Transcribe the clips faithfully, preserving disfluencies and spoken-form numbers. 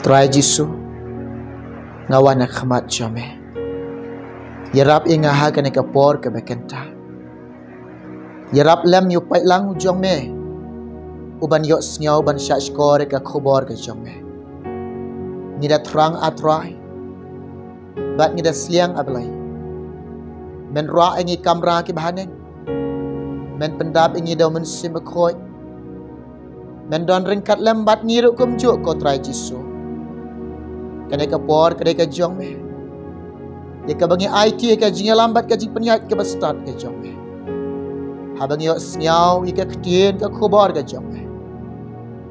Trai Jisu, nga wan ha khmat jong me. Ïarap ïa nga ha kane ka por kaba kynta. Ïarap lem ïa u paidlang u jong me, u ban ïohsngew ban shahshkor ïa ka khubor ka jong me. Ngi da thrang, A Trai, bad ngi da sliang, A Blei. Men rah ïa ngi kamra kiba haneng. Men pyndap ïa ngi da u Mynsiem Bakhuid. Men don ryngkat lem bad ngi ruh kumjuh, ko Trai Jisu. Kane ka por ka dei ka jong me. Ïa kaba ngi aiti ïa ka jingïalam bad ka jingpynïaid kaba stad ka jong me. Haba ngi ïohsngew ïa ka ktien ka khubor ka jong me,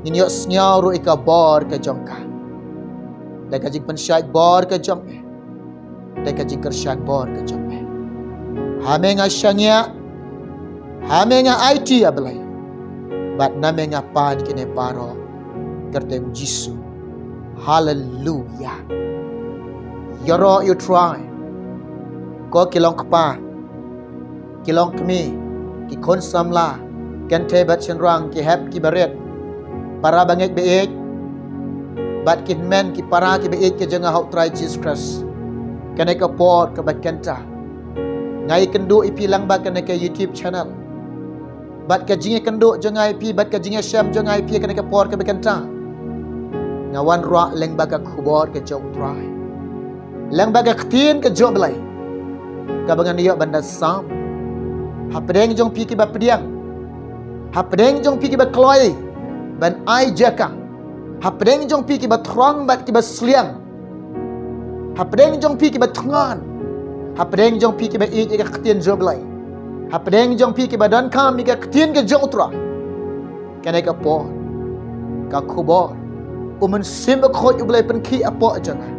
ngin ïohsngew ruh ïa ka bor ka jong ka. Da ka jingpynshait bor ka jong me, da ka jingkyrshan bor ka jong me. Ha me nga shaniah, ha me nga aiti, A Blei. Bad na me nga pan kine baroh, kyrteng Jisu. Haleluia. Ïaroh ïa u Trai, ko ki long kpa, ki long kmie, ki khun samla, kynthei bad shynrang, ki hep ki barit, para bangeit baieit, bad ki hynmen ki para kiba ïeit ka jong nga ha u Trai Jisu Khrist. Kane ka por kaba kynta, nga ïakynduh ïa phi lyngba kane ka YouTube channel. Bad ka jingïakynduh jong nga ïa phi, bad ka jingïashem jong nga ïa phi ha kane ka por kaba kynta, nga wanrah lyngba ka khubor ka jong u Trai, lyngba ka ktien ka jong u Blei, kaba ngan ïoh ban da sam. Hapdeng jong phi kiba pdiang, hapdeng jong phi kiba kloi ban ai jaka, hapdeng jong phi kiba thrang bad kiba sliang, hapdeng jong phi kiba thngan, hapdeng jong phi kiba ïeit ïa ka ktien jong u Blei, hapdeng jong phi kiba donkam ïa ka ktien ka jong u Trai, kane ka por, ka khubor, u Mynsiem Bakhuid u Blei pynkhih hapoh jong nga,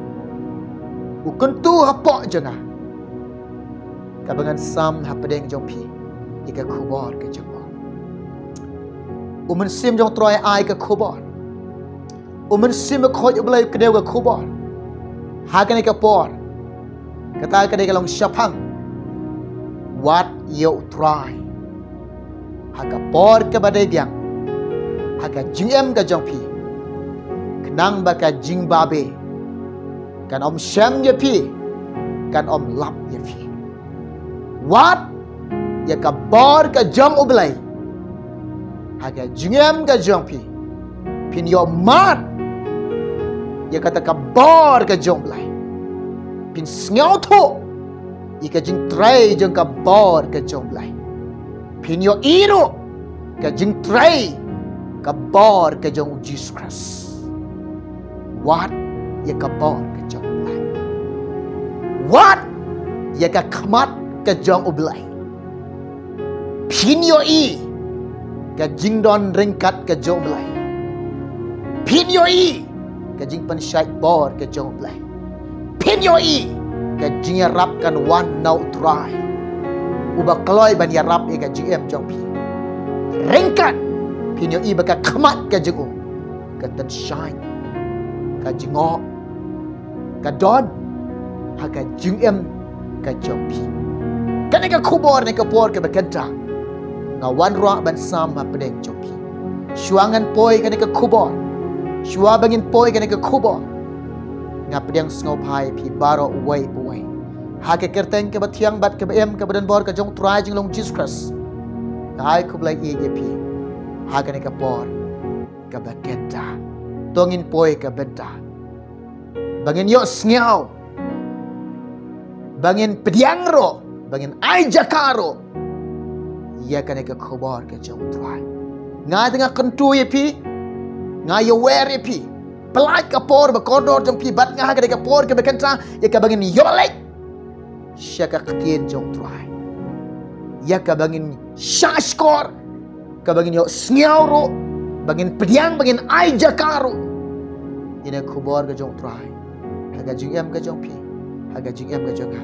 u kyntu hapoh jong nga, kaba ngan sam hapdeng jong phi ïa ka khubor ka jong u. U Mynsiem jong u Trai ai ka khubor. U Mynsiem Bakhuid u Blei u kdew ka khubor ha kane ka por. Kata ka dei ka long shaphang: Wad ïa u Trai ha ka por kaba dei biang ha ka jingim ka jong phi, khnang ba ka jingbabe kan ym shem ïa phi, kan ym lap ïa phi. Wad ïa ka bor ka jong u Blei ha ka jingim ka jong phi. Phin ïohmad ïa kata ka bor ka jong u Blei. Phin sngewthuh ïa ka jingtrei jong ka bor ka jong u Blei. Phin ïohi ruh ka jingtrei ka bor ka jong u Jisu Khrist. Wad ïa ka bor ka jong u Blei. Wad ïa ka khmat ka jong u Blei. Phin ïohi ka jingdon ryngkat ka jong u Blei. Phin ïohi ka jingpynshait bor ka jong u Blei. Phin ïohi ka jingïarap kan wan na u Trai, uba kloi ban ïarap ïa ka jingim jong phi. Ryngkat phin ïohi ba ka khmat ka jong u, ka tynshaiñ, ka jngoh, ka don ha ka jingim ka jong phi. Kane ka khubor ha kane ka por kaba kynta, nga wanrah ban sam hapdeng jong phi. Shuwa ngan poi ha kane ka khubor, shuwa ba ngin poi ha kane ka khubor, nga pdiang sngewbha ïa phi baroh uwei pa uwei ha ka kyrteng kaba thiang bad kaba im kaba donbor ka jong u Trai jinglong Jisu Khrist. Nga ai khublei ïa phi ha kane ka por kaba kynta. To ngin poi ha ka bynta ba ngin ïohsngew, ba ngin pdiang ruh, ba ngin ai jaka ruh ïa kane ka khubor ka jong u Trai. Nga te nga kyntu ïa phi, nga ïawer ïa phi. Pyllait ka por ba kordor jong phi bad nga ha kane ka por kaba kynta, ïa kaba ngin ïoh leit sha ka ktien jong u Trai, ïa kaba ngin shahshkor, kaba ngin ïohsngew ruh, ba ngin pdiang, ba ngin ai jaka ruh ïa kane ka khubor ka jong u Trai ha ka jingim ka jong phi, ha ka jingim ka jong nga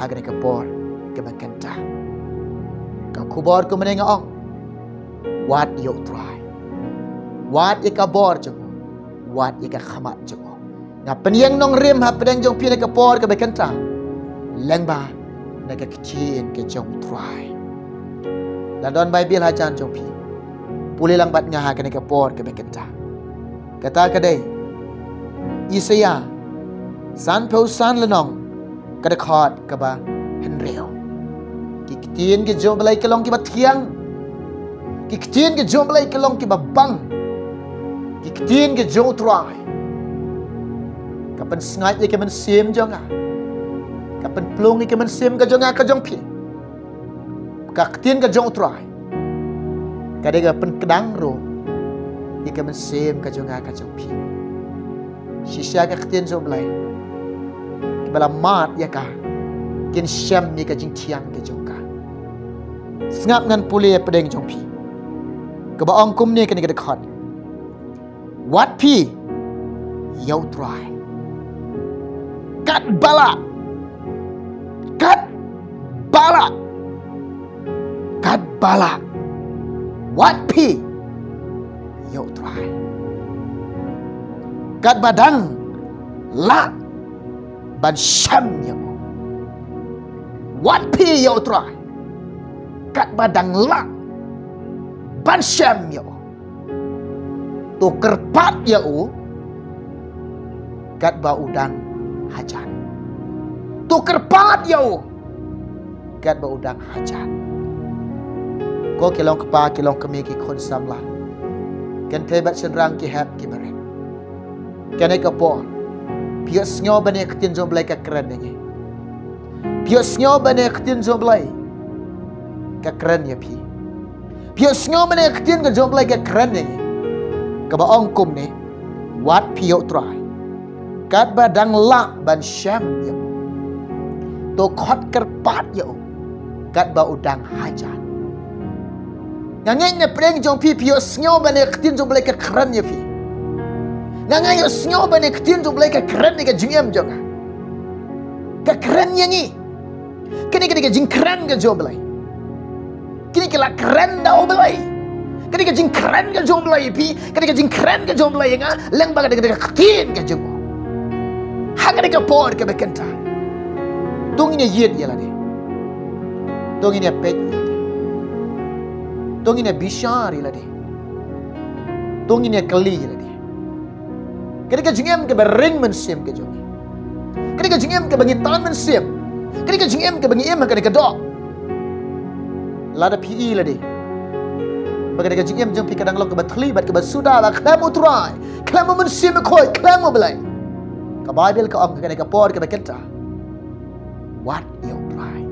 ha kane ka por kaba kynta. Ka khubor kumne nga ong: Wad ïa u Trai, wad ïa ka bor jong u, wad ïa ka khmat jong u. Nga pynïeng nongrim hapdeng jong phi ha kane ka por kaba kynta lyngba na ka ktien ka jong u Trai. Lada don Baibl hajan jong phi, pule lang bad nga ha kane ka por kaba kynta. Kata ka dei Isaiah sanphew san lynnong, ka dkhot kaba hynriew. Ki ktien ki jong U Blei ki long kiba thiang. Ki ktien ki jong U Blei ki long kiba bang. Ki ktien ki jong U Trai ka pynsngaid ïa ka mynsiem jong nga, ka pynplung ïa ka mynsiem ka jong nga ka jong phi. Ka ktien ka jong U Trai ka dei ka pynkdang ruh ïa ka mynsiem ka jong nga ka jong phi. Shisha ka ktien jong U Blei, kiba la mad ïa ka kin shem ïa ka jingthiang ka jong ka. Sngap ngan pule ïa pdeng jong phi, kaba ong kumne kane ka dkhot: Wad phi ïa U Trai katba lah, katba lah, katba lah. Wad phi ïa U Trai katba dang lah ban shem ïa u. Wad phi ïa U Trai katba dang lah ban shem ïa u. To kyrpad ïa u katba u dang hajan. To kyrpad ïa u katba u dang hajan. Ko ki long kpa, ki long kmie, ki khun samla, kynthei bad shynrang, ki hep ki barit, kane ka por phi ïohsngew ba kane ka ktien jong U Blei ka kren ïa ngi. Phi ïohsngew ba kane ka ktien jong U Blei ka kren ïa phi. Phi ïohsngew ba kane ka ktien ka jong U Blei ka kren ïa ngi, kaba ong kumne: Wad phi ïa U Trai katba dang lah ban shem ïa u. To khot kyrpad ïa u katba u dang hajan. Nga ngeit na pdeng jong phi, phi ïohsngew ba kane ka ktien jong U Blei ka kren ïa phi. Nga ngeit, ïohsngew ba kane ka ktien jong U Blei ka kren ïa ka jingim jong nga, ka kren ïa ngi. Kane ka dei ka jingkren ka jong U Blei. Kane ka la kren da U Blei. Kane ka jingkren ka jong U Blei ïa phi, kane ka jingkren ka jong U Blei ïa nga, lehse ba ka dei ka ktien ka jong u. Ha kane ka por kaba kynta, to ngin ïa ïeit ïa lade. To ngin ïa peit ïa lade. To ngin ïa bishar ïa lade. To ngin ïa kylli ïa lade. Ka dei ka jingim kaba ring mynsiem ka jong ngi. Ka dei ka jingim kaba ngi tan mynsiem. Ka dei ka jingim kaba ngi im ha kane ka doh. Lada phi ïohi lade ba ka dei ka jingim jong phi ka dang long kaba thylli bad kaba suda, ba khlem U Trai, khlem U Mynsiem Bakhuid, khlem U Blei, ka Baibl ka ong ha kane ka por kaba kynta: Wad ïa U Trai.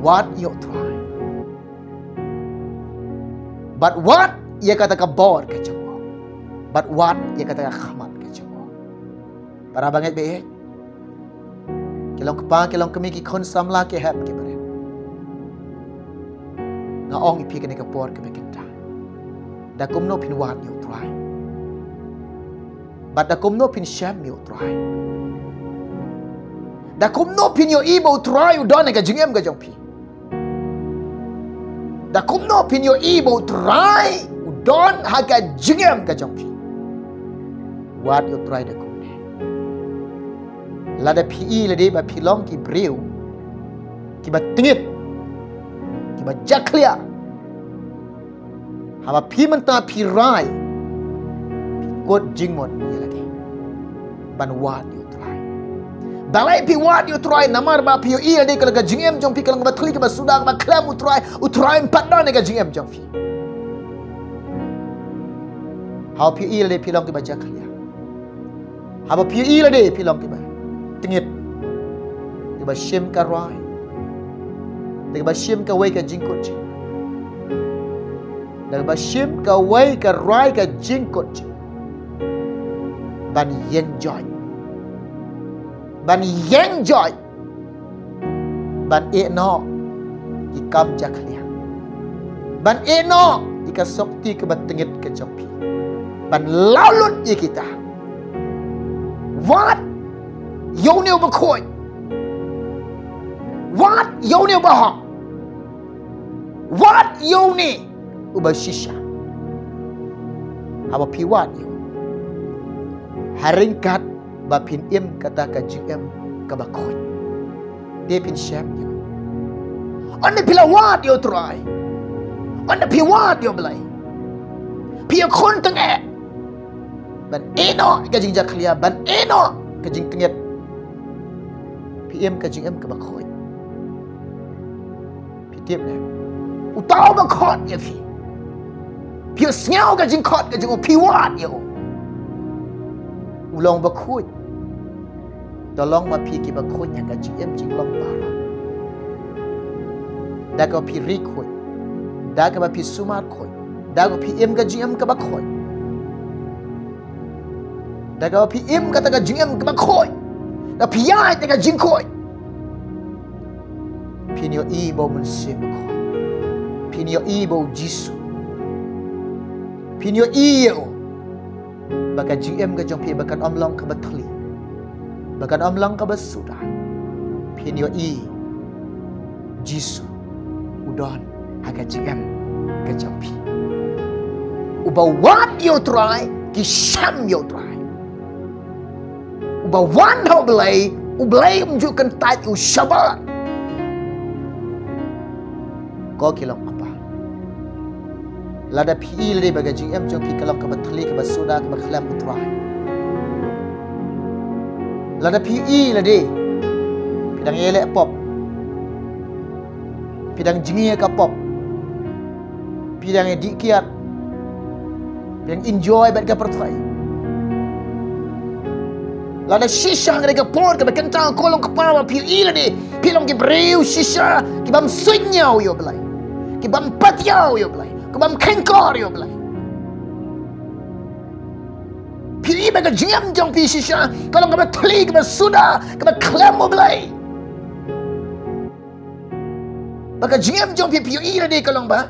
Wad ïa U Trai. Bad wad ïa kata ka bor ka jong u. Bad wad ïa kata ka khmat ka jong u. Para bangeit ba ïeit, ki long kpa, ki long kmie, ki khun samla, ki hep ki barit, nga ong ïa phi kane ka por kaba kynta, da kumno phin wad ïa U Trai? Bad da kumno phin shem ïa U Trai? Da kumno phin ïohi ba U Trai u don ha ka jingim ka jong phi? Da kumno phin ïohi ba U Trai u don ha ka jingim ka jong phi? Wad ïa U Trai da kumne. Lada phi ïohi lade ba phi long ki briew kiba tngit, kiba jakhlia, haba phi mynta phi rai, phi kut jingmut ïa lade ban wad ïa U Trai. Balei phi wad ïa U Trai? Namar ba phi ïohi lade ka long ka jingim jong phi ka long kaba thylli, kaba suda, kaba khlem U Trai. U Trai um pat don ha ka jingim jong phi. Haba phi ïohi lade phi long kiba jakhlia, haba phi ïohi lade phi long kiba tngit, kiba shim ka rai, kiba shim kawei ka jingkut jingmut, kiba shim kawei ka rai ka jingkut jingmut, ban ïeng joit, ban ïeng joit, ban ïeh noh ïa ki kam jakhlia, ban ïeh noh ïa ka sokti kaba tngit ka jong phi, ban law lut ïa kita. Wad ïa une uba khuid. Wad ïa une uba hok. Wad ïa une uba shisha. Haba phi wad ïa u, ha ryngkat ba phin im kata ka jingim kaba khuid, te phin shem ïa u. Ynda phi la wad ïa U Trai, ynda phi wad ïa U Blei, phi ïakhun tyngeh. ban ïehnoh ka jingjakhlia, ban ïehnoh ka jingtngit, phi im ka jingim kaba khuid. Phi tip ne? Uta uba khot ïa phi, phi sngew ka jingkhot ka jong u, phi wad ïa u, u long uba khuid. To long ma phi kiba khuid ha ka jingim jinglong baroh. Da kaba phi ri khuid, da kaba phi sumar khuid, da kaba phi im ka jingim kaba khuid, da kaba phi im kata ka jingim kaba khuid, da phi ïaid da ka jingkhuid, phin ïohi ba u Mynsiem Bakhuid, phin ïohi ba u Jisu, phin ïohi ïa u, ba ka jingim ka jong phi ba kan ym long kaba thli, ba kan ym long kaba suda. Phin ïohi Jisu u don ha ka jingim ka jong phi. Uba wad ïa u Trai ki shem ïa u Trai. Uba wan ha u Blei, u Blei um ju kyntait ïa u shabar. Ko ki long kpa, lada phi i lade ba ka jingim jong phi ka long kaba thli, kaba suda, kaba khlem u Trai, lada phi i lade phi dang ïaleh pop, phi dang jngi ïa ka pop, phi dang ïadih kiad, phi dang enjoy bad ka pyrthei, lada shisha ha kane ka por kaba kynta, ko long kpa, ba phi i lade phi long ki briew shisha ki bym suidñiew ïa u Blei, ki bym patiaw ïa u Blei, ki bym kheiñkor ïa u Blei. Phi i ba ka jingim jong phi shisha ka long kaba thli, kaba suda, kaba khlem u Blei. Ba ka jingim jong phi, phi i lade ka long ba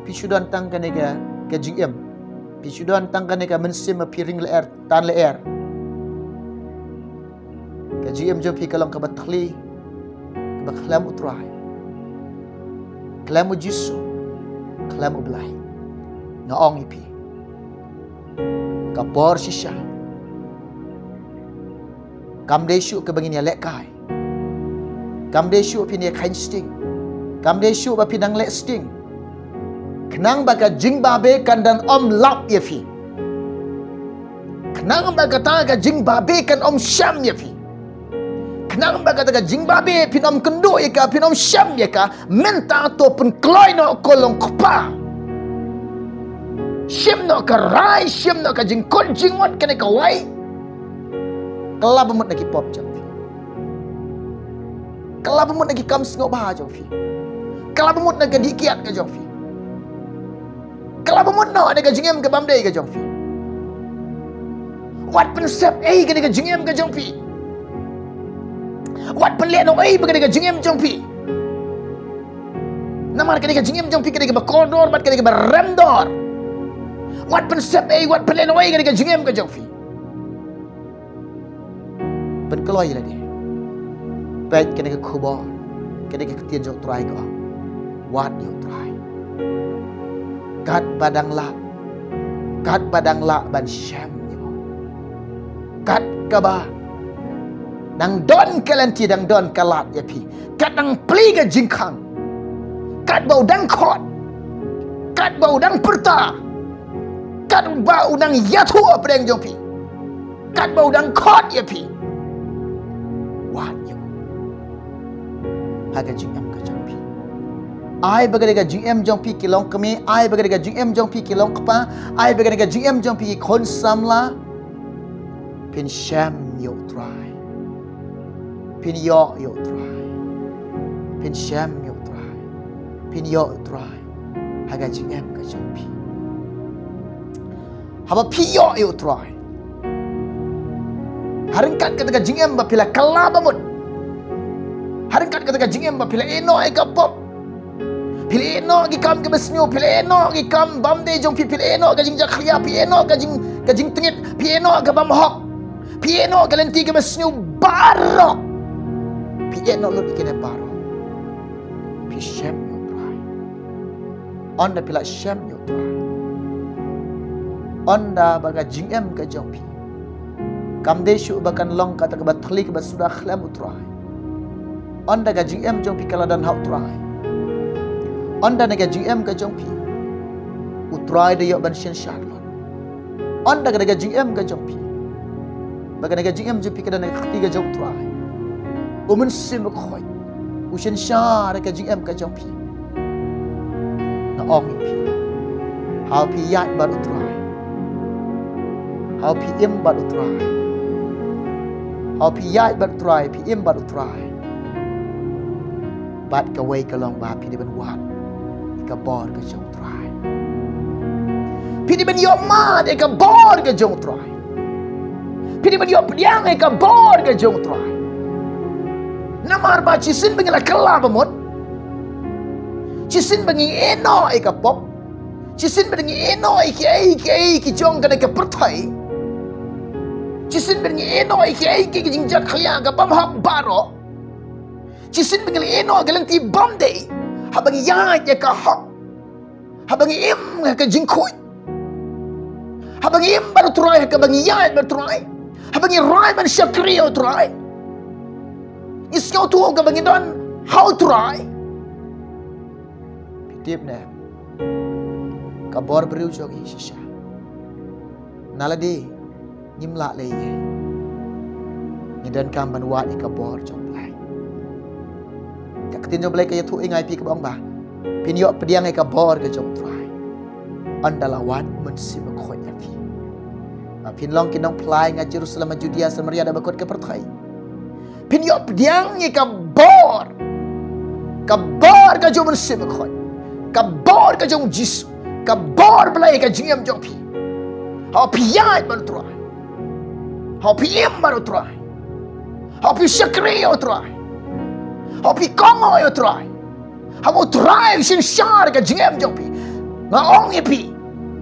phi shu don tang kane ka, ka jingim, phi shu don tang kane ka mynsiem ba phi ring lyer tan lyer. Ka jingim jong phi ka long kaba thli, kaba khlem u Trai, khlem u Jisu, khlem u Blei. Nga ong ïa phi, ka por shisha kam dei shuh kaba ngin ïalehkai. Kam dei shuh phin ïa kheiñ sting. Kam dei shuh ba phin dang leh sting. Khnang ba ka jingbabe kan dang ym lap ïa phi. Khnang ba kata ka jingbabe kan ym shem ïa phi. Khnang ba kata ka jingbabe phin ym kynduh ïa ka, phin ym shem ïa ka. Mynta to pynkloi noh, ko long kpa. Shim noh ka rai, shim noh ka jingkut jingmut kane kawei. Kylla ba mut na ki pop jong phi. Kylla ba mut na ki kam sngewbha jong phi. Kylla ba mut na ka dih kiad ka jong phi. Kylla ba mut noh na ka jingim ka bym dei ka jong phi. Wat pynsep ei kane ka jingim ka jong phi. Wat pynleh noh ei ba kane ka jingim jong phi. Namar kane ka jingim jong phi kane kaba kordor bad kane kaba remdor. Wat pynsep ei, wat pynleh noh ei kane ka jingim ka jong phi. Pynkloi lade. Peit kane ka khubor, kane ka ktien jong u Trai ka ong, wad ïa u Trai. Katba dang lah, katba dang lah ban shem ïa u. Kat kaba dang don ka lynti, dang don ka lad ïa phi. Kat dang plie ka jingkhang. Katba u dang khot. Katba u dang pyrta. Katba u dang ïathuh hapdeng jong phi. Katba u dang khot ïa phi. Wad ïa u ha ka jingim ka jong phi. Ai ba kane ka jingim jong phi ki long kmie, ai ba kane ka jingim jong phi ki long kpa, ai ba kane ka jingim jong phi ki khun samla. Phin shem ïa u Trai. Phin ïoh ïa u Trai. Phin shem ïa u Trai. Phin ïoh ïa u Trai ha ka jingim ka jong phi. Haba phi ïoh ïa u Trai, ha ryngkat kata ka jingim ba phi la kylla ba mut, ha ryngkat kata ka jingim ba phi la ïehnoh ïa ka pop, phi la ïehnoh ki kam kiba sniew, phi la ïehnoh ki kam bym dei jong phi, phi la ïehnoh ka jingjakhlia, phi ïehnoh ka jing, ka jingtngit, phi ïehnoh ka bym hok, phi ïehnoh ka lynti kaba sniew baroh, phi ïehnoh lut ïa kine baroh. Phi shem ïa u Trai. Ynda phi la shem ïa u Trai, ynda ba ka jingim ka jong phi kam dei shuh ba kan long kata kaba thylli kaba suda khlem u Trai. Ynda ka jingim jong phi ka la don ha u Trai, ynda na ka jingim ka jong phi u Trai da ïoh ban synshar lut. Ynda ka dei ka jingim ka jong phi, ba ka dei ka jingim jong phi ka don ha ka kti ka jong U Trai, U Mynsiem Bakhuid u synshar ïa ka jingim ka jong phi. Nga ong ïa phi, haba phi ïaid bad U Trai, haba phi im bad U Trai, haba phi ïaid bad U Trai, phi im bad U Trai, bad kawei ka long ba phi dei ban wad ïa ka bor ka jong U Trai. Phi dei ban ïoh mad ïa ka bor ka jong U Trai. Phi dei ban ïoh pdiang ïa ka bor ka jong U Trai. Namar ba shisien ba ngi la kylla ba mut, shisien ba ngi ïehnoh ïa ka pop, shisien ba ngi ïehnoh ïa kiei kiei ki jong kane ka pyrthei, shisien ba ngi ïehnoh ïa kiei kiei ki jingjakhlia kaba bymhok baroh, shisien ba ngi la ïehnoh ïa ka lynti bymdei, haba ngi ïaid ïa ka hok, haba ngi im ha ka jingkhuid, haba ngi im bad U Trai, ha kaba ngi ïaid bad U Trai, haba ngi rai ban shakri ïa U Trai, ngi sngewthuh kaba ngi don ha U Trai. Phi tip ne, ka bor briew jong ngi shisha, na lade ngim lah leh ei ei, ngi donkam ban wad ïa ka bor jong U Blei. Ka ktien jong U Blei ka ïathuh ïa ngi, phi, kaba ong ba phin ïoh pdiang ïa ka bor ka jong U Trai ynda la wan U Mynsiem Bakhuid ïa phi. Ba phin long ki nongphla ïa nga Jerusalem, ha Judia, Samaria, da bakut ka pyrthei. Phin ïoh pdiang ïa ka bor, ka bor ka jong U Mynsiem Bakhuid, ka bor ka jong U Jisu, ka bor Blei ha ka jingim jong phi. Haba phi ïaid bad U Trai, haba phi im bad U Trai, haba phi shakri ïa U Trai, haba phi kohnguh ïa U Trai, haba U Trai u synshar ïa ka jingim jong phi. Nga ong ïa phi,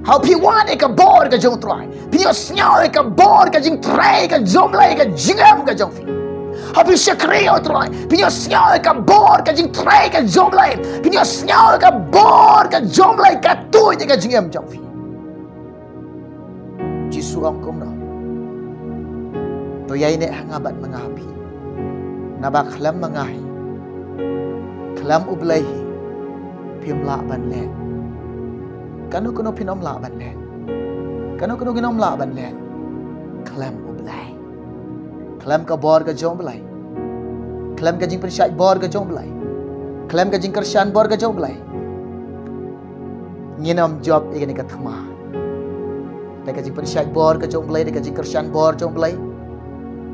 haba phi wad ïa ka bor ka jong U Trai, phin ïohsngew ïa ka bor ka jingtrei ka jong U Blei ha ka jingim ka jong phi. Haba phi shakri ïa U Trai, phin ïohsngew ïa ka bor ka jingtrei ka jong U Blei, phin ïohsngew ïa ka bor ka jong U Blei ka tuid ïa ka jingim jong phi. Jisu ong kumno? To ïaineh ha nga bad ma nga ha phi. Naba khlem ma nga hi, khlem U Blei hi, phim lah ban leh. Kano kano phin ym lah ban leh. Kano kano ngin ym lah ban leh khlem U Blei. Khlem ka bor ka jong U Blei, khlem ka jingpynshait bor ka jong U Blei, khlem ka jingkyrshan bor ka jong U Blei, ngin ym jop ïa kane ka thma. Da ka jingpynshait bor ka jong U Blei, da ka jingkyrshan bor jong U Blei,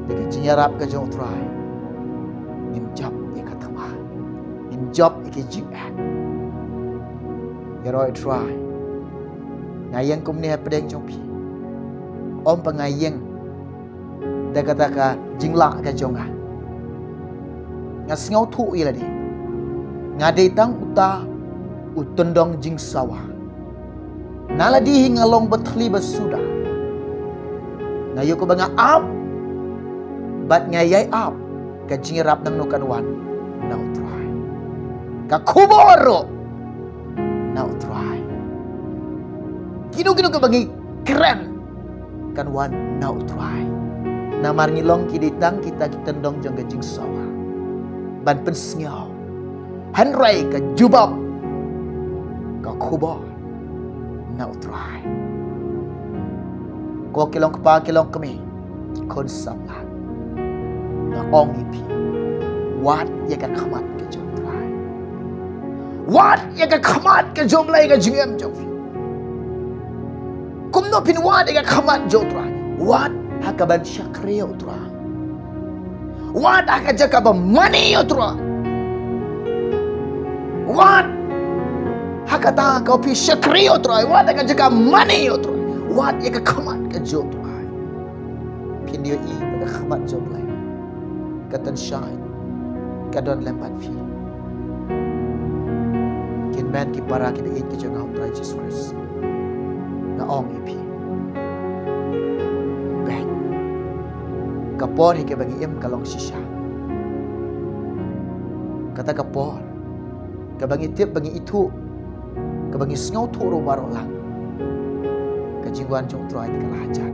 da ka jingïarap ka jong U Trai, ngin jop ïa ka thma, ngin jop ïa ka jingeh. Ïaroh U Trai, nga ïeng kumne hapdeng jong phi. Ym ba nga ïeng da kata ka jinglah ka jong nga. Nga sngewthuh ïa lade, nga dei tang uta u tyndong jingsawa. Na lade hi nga long ba thli ba suda. Nga ïoh kaba nga ap bad nga ïai ap ka jingïarap nangno kan wan? Na U Trai. Ka khubor ruh na U Trai. Kino kino kaba ngi kren kan wan na U Trai. Namar ngi long ki dei tang kita ki tyndong jong ka jingsawa ban pynsngew. Hynrei ka jubab, ka khubor na U Trai. Ko ki long kpa, ki long kmie, ki khun samla, nga ong ïa phi, wad ïa ka khmat ka jong U Trai. Wad ïa ka khmat ka jong U Blei ha ka jingim jong phi. Kumno phin wad ïa ka khmat jong U Trai? Wad ha kaban shakri ïa U Trai. Wad ha ka jaka ba mane ïa U Trai. Wad ha kata kaba phi shakri ïa U Trai. Wad ha ka jaka mane ïa U Trai. Wad ïa ka khmat ka jong U Trai. Phin ïohi ba ka khmat jong U Blei ka tynshai, ka don lem bad phi. Kin men ki para kiba ïeit ki jong nga ha U Trai Jisu Khrist, nga ong ïa phi, bad ka por hi kaba ngi im ka long shisha. Kata ka por kaba ngi tip, ba ngi ithuh, kaba ngi sngewthuh ruh baroh lang, ka jingwan jong U Trai te ka la hajan.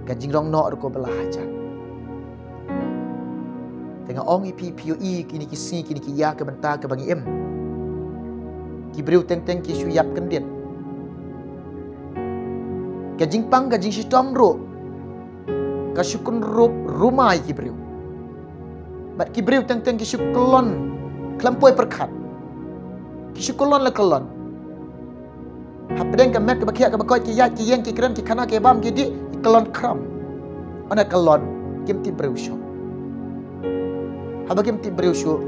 Ka jingrong noh ruh kaba la hajan. Te nga ong ïa phi, phi ïohi kine ki sngi, kine ki ïa, ka bynta kaba ngi im, ki briew teng teng ki shu ïap kyndit. Ka jingpang ka jingshitom ruh ka shu kynrup ruma ïa ki briew. Bad ki briew teng teng ki shu kyllon khlem poi pyrkhat. Ki shu kyllon la kyllon. Hapdeng ka met kaba khiah kaba koit, ki ïaid ki ïeng, ki kren, ki khana, ki bam, ki dih, ki kyllon khram. Ynda kyllon kim tip briew shuh. Haba kim tip briew shuh,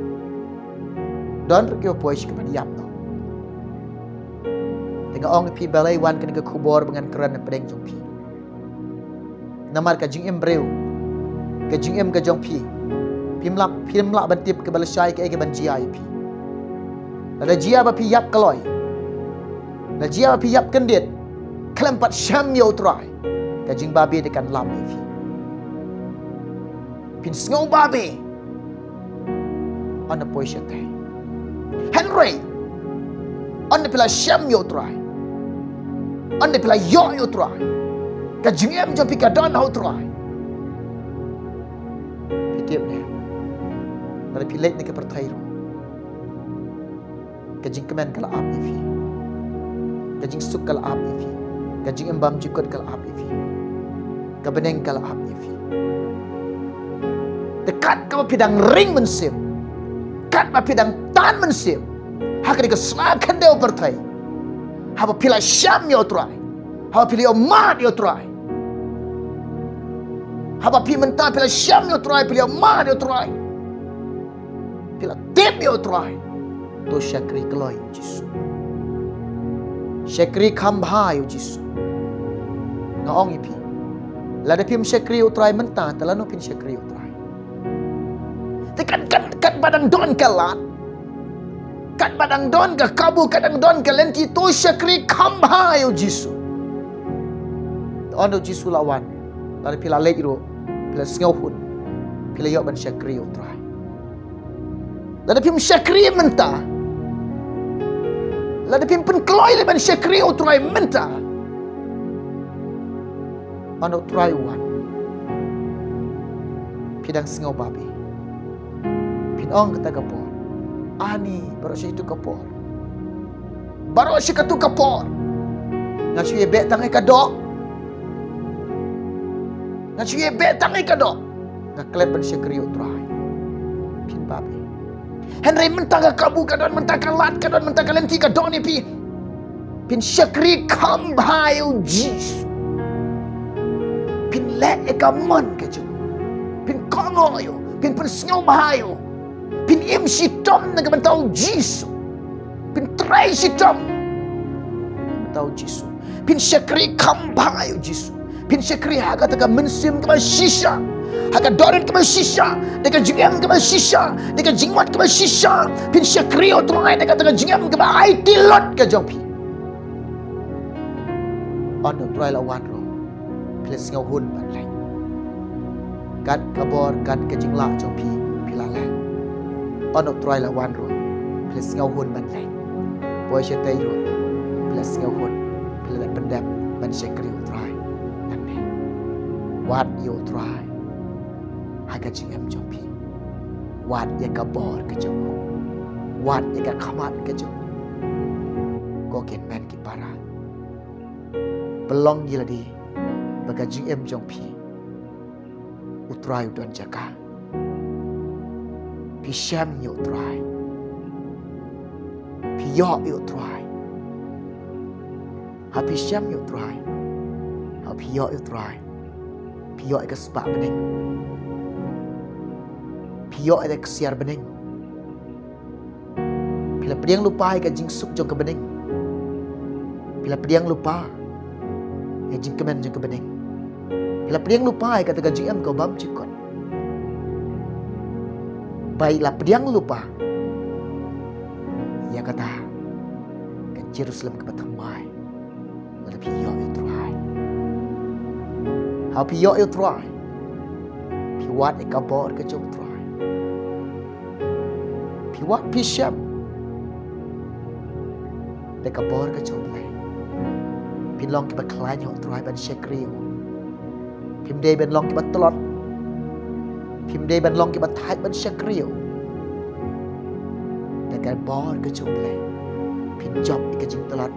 don ruh kiba poi sha kaban ïap noh. Te nga ong ïa phi, balei wan kane ka khubor ba ngan kren hapdeng jong phi. Namar ka jingim briew, ka jingim ka jong phi, phim lah, phim lah ban tip kaba lashai kaei kaban jia ïa phi. Lada jia ba phi ïap kloi, lada jia ba phi ïap kyndit, khlem pat shem ïa U Trai, ka jingbabe te kan lam ïa phi. Phin sngew babe ynda poi shatei. Hynrei ynda phi la shem ïa U Trai, ynda phi la ïoh ïa U Trai, ka jingim jong phi ka don ha U Trai. Phi tip ne, lada phi leit na ka pyrthei ruh, ka jingkmen ka la ap ïa phi. Ka jingsuk ka la ap ïa phi. Ka jingim bymjukut ka la ap ïa phi. Ka bneng ka la ap ïa phi. Te kat kaba phi dang ring mynsiem, kat ba phi dang tan mynsiem ha kane ka sla khyndew pyrthei, haba phi la shem ïa U Trai, haba phi la ïohmad ïa U Trai, haba phi mynta phi la shem ïa U Trai, phi la ïohmad ïa U Trai, phi la tip ïa U Trai, to shakri kloi ïa U Jisu. Shakri kham bha ïa U Jisu. Nga ong ïa phi, lada phim shakri ïa U Trai mynta, te lano phin shakri ïa U Trai? Te kat, kat, kat ba dang don ka lad, kat ba dang don ka kabu, kat dang don ka lynti, to shakri kham bha ïa U Jisu. Te ynda U Jisu la wan, lada phi la leit ruh, phi la sngewhun, phi la ïoh ban shakri ïa U Trai. Lada phim shakri mynta, lada phim pynkloi leh ban shakri ïa U Trai mynta, ynda U Trai u wan, phi dang sngew babe. Phin ong kata ka por, ani, baroh shi katu ka por, baroh shi katu ka por, nga shu ïa beh tang ïa ka doh. Nga shu ïa beh tang ïa ka doh. Nga klet ban shakri ïa U Trai. Phin babe. Hynrei mynta ka kabu ka don, mynta ka lad ka don, mynta ka lynti ka don ïa phi, phin shakri kham bha ïa U Jisu. Phin leh ïa ka mon ka jong U. Phin kohnguh ïa U. Phin pynsngewbha ïa U. Phin im shitom na ka bynta U Jisu. Phin trei shitom na ka bynta U Jisu. Phin shakri kham bha ïa U Jisu. Phin shakri ha kata ka mynsiem kaba shisha, ha ka dohnud kaba shisha, da ka jingim kaba shisha, da ka jingmut kaba shisha. Phin shakri ïa U Trai da kata ka jingim kaba aiti lut ka jong phi. Ynda U Trai la wan ruh, phi la sngewhun ban leit. Kat ka bor, kat ka jinglah jong phi, phi la leh. Ynda U Trai la wan ruh, phi la sngewhun ban leit. Poi shatei ruh, phi la sngewhun, phi la pyndep ban shakri U Trai. Amen. Wad ïa U Trai ha ka jingim jong phi. Wad ïa ka bor ka jong U. Wad ïa ka khmat ka jong U. Ko ki hynmen ki para, pynlong ïa lade ba ka jingim jong phi, U Trai u don jaka. Phi shem ïa U Trai. Phi ïoh ïa U Trai. Ha phi shem ïa U Trai, ha phi ïoh ïa U Trai, phi ïoh ïa ka spah bneng. Phi ïoh ïa ka ksiar bneng. Phi la pdiang lypa ïa ka jingsuk jong ka bneng. Phi la pdiang lypa ïa ka jingkmen jong ka bneng. Phi la pdiang lypa ïa kata ka jingim kaba bymjukut. Phi la pdiang lypa ïa kata ka Jerusalem kaba thymmai. Lada phi ïoh ïa U Trai, ha phi ïoh ïa U Trai, phi wad ïa ka bor ka jong U Trai. Phi wad phi shem da ka bor ka jong U Blei. Phin long kiba khlaiñ ha U Trai ban shakri ïa U. Phim dei ban long kiba tlot. Phim dei ban long kiba thait ban shakri ïa U. Da ka bor ka jong U Blei, phin jop ïa ka jingtlot.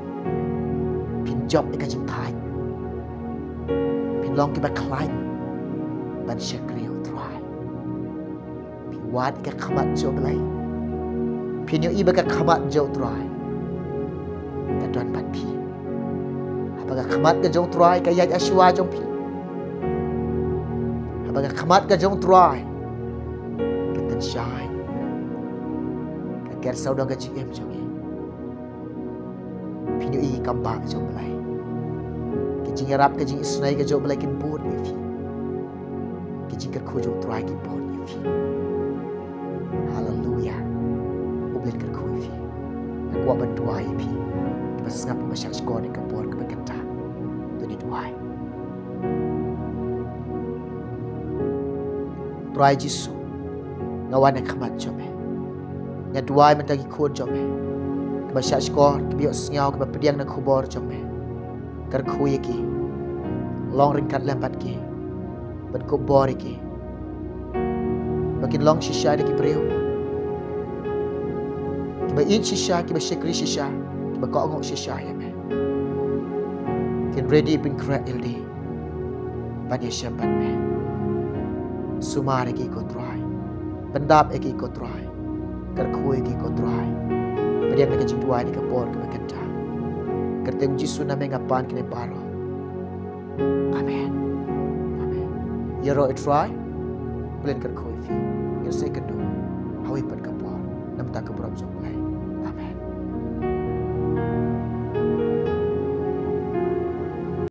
Phin jop ïa ka jingthait. Long kiba khlaiñ ban shakri ïa u Trai. Phi wad ïa ka khmat jong u Blei. Phin ïohi ba ka khmat jong u Trai ka don bad phi. Haba ka khmat ka jong u Trai ka ïaid ha shuwa jong phi. Haba ka khmat ka jong u Trai ka tynshai, ka ker sawdong ka jingim jong ngi. Phin ïohi kam ba ka jong u Blei. Ka jingïarap, ka jingisynei ka jong u Blei kin bud ïa phi. Ka jingkyrkhu jong u Trai kin bud ïa phi. Haleluya. U Blei un kyrkhu ïa phi. Nga kwah ban duwai ïa phi. Kiba sngap, kiba shahshkor ïa ka por kaba kynta. To ngin duwai. Trai Jisu, nga wan ha khmat jong me. Nga duwai mynta ki khun jong me, kiba shahshkor, kiba ïohsngew, kiba pdiang na khubor jong me. Kyrkhu ïa ki. Long ryngkat lem bad ki. Ban khublei ïa ki. Ba kin long shisha da ki briew kiba ïeit shisha, kiba shakri shisha, kiba kohnguh shisha ïa me. Kin ready, pynkhreh jyldi ban ïashem bad me. Sumar ïa ki ko Trai. Pyndap ïa ki ko Trai. Kyrkhu ïa ki ko Trai. Pdiang na ka jingduwai ha ka por kaba kynta. Ha ka kyrteng Jisu na me nga pan kine baroh. Amen. Amen. Ïaroh ïa u Trai. U Blei un kyrkhu ïa phi. Ngin sa ïakynduh ha kawei pat ka por. Namar ka burom jong u Blei.